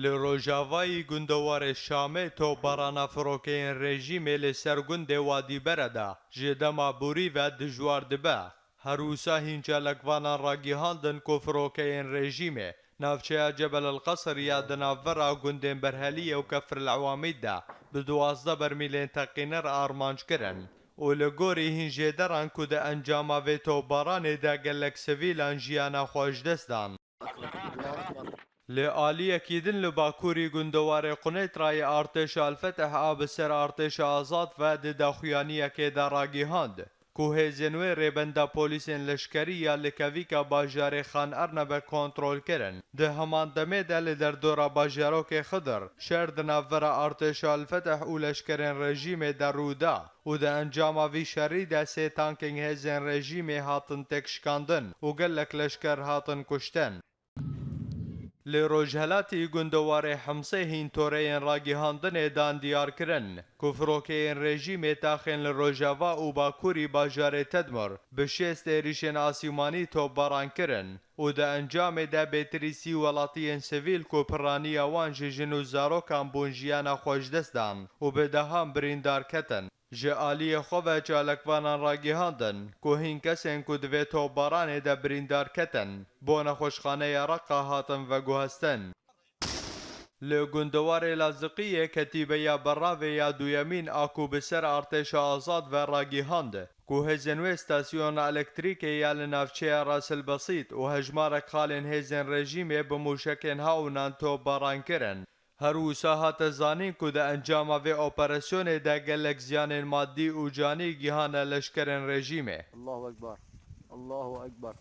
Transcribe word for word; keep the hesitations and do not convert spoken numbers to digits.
Li rojavayî gundewarê Şamê topbarana firokeyên rejîmê li ser gundê Wadî Bere de ji dema borî ve dijwar dibe. Her wisa hîn çalakvanan ragihandin ku firokeyên rejîmê navçeya Cebel El Qesir ya di navbera gundên Berheliyê û Kefr El Ewamîd de bi duwazdeh bermîlên teqînir armanc kirin û li gorî hîn jêderan ku di encama vê topbaranê de gelek sivîlan jiyana xwe ji dest dan. Li aliyekî din li bakurî gundewarê Qunêtrayê artêşa El-Fetih a bi ser artêşa Azad ve di daxuyaniyekê de ragihand ku hêzên wê rêbenda polîsên leşkerî ya li kevîka bajarê Xan Ernebe kontrol kirin. Di heman demê de li derdora bajarokê Xidir şer di navbera artêşa El-Fetih û leşkerên rejîmê de rû da û di encama vî şerî de sê tankên hêzên rejîmê hatin têkşikandin û gelek leşker hatin kuştin. Li rojhelatî gundewarê Himsê hîn toreyên ragihandinê dan diyar kirin ku firokeyên rejîmê taxên li rojava û bakurî bajarê Tedmur bi şêst êrîşên asîmanî topbaran kirin û di encamê de bêtirî sî welatiyên sivîl ku piraniya wan ji jin û zarokan bûn jiyana xwe ji dest dan û bi dehan birîndar ketin. Ji aliyê xwe ve çalakvanan ragihandin ku hîn kesên ku di vê topbaranê de birîndar ketin, bo nexweşxaneya Reqa hatin veguhestin. Li gundewarê Laziqiyê ketîbeya Beravê ya duyemîn a ku bi ser artêşa Azad ve ragihand ku hêzên wê stasyona elektrîkê ya li navçeya Ras El Besît û hejmarek xalên hêzên rejîmê bi mûşekên hawnan topbaran kirin. Her wisa hate zanîn ku di encama vê operasyonê de gelek ziyanên madî û canî gihane leşkerên rejîmê. Allahu Ekber. Allahu Ekber.